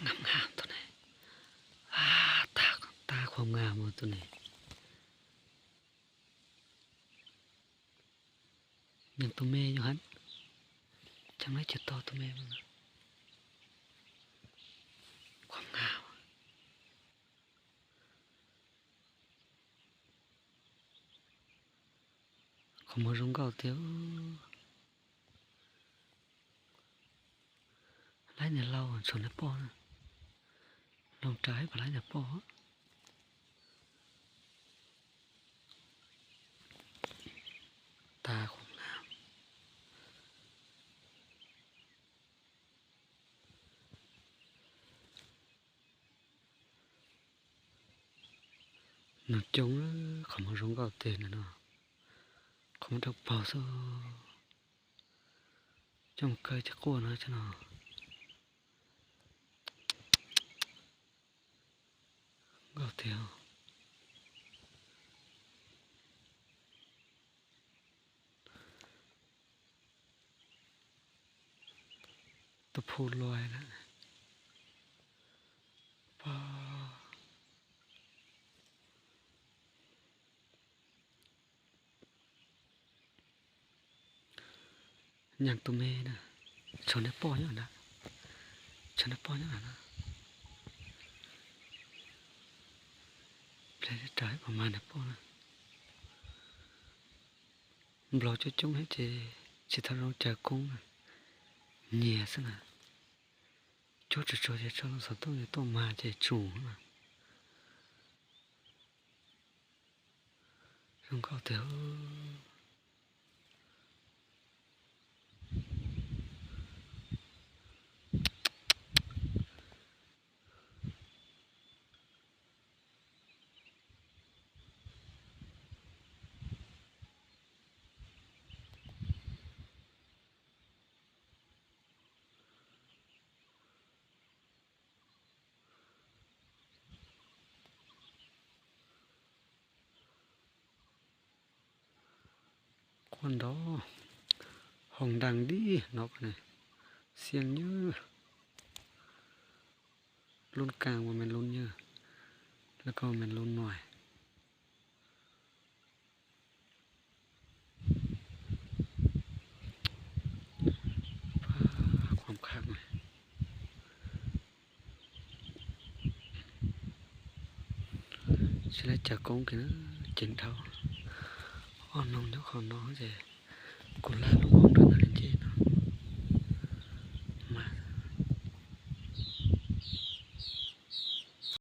Ngam ngam tus ne. Tag, tag khuam ngam tus ne. Nyeem tus me yog hab, ceeb lab ces tog tus me. Khuam ngam. Qhov muag zoo nkauj tiag. Laib niag laus tshuav niag poj na. Loo ras ib pas laib niag poj. Tas qhuam ngam. Nws coob, qhov muag zoo nkauj tiag no. Qhov muag rau paug xwb. Coj mus kaw ces quaj no cov no. Nkauj tiag. Tus phu luas na. Pog. Nyeem tus me na. Tshuav niag poj nyob ntawd. Tshuav niag poj nyob ntawd. Ple ras ib pas mas niag poj na. Nplaug coob coob thiab ces tsis tau zoo cawv koob na. Nyias xwb na. Cuab tsuag tsuag ces tso loo xov tooj ces tuaj mag ces tsum na. Zoo nkauj tiag. Quaj nrov, hoo nraag dib no, xiab nyuj, lub kaaj ua me lub nyuj, lub kaaj ua me lub nuav. Tsis laib cawv koob kiag na, ceev dhau. Ob noog nyob qhov no ces kuv lab lub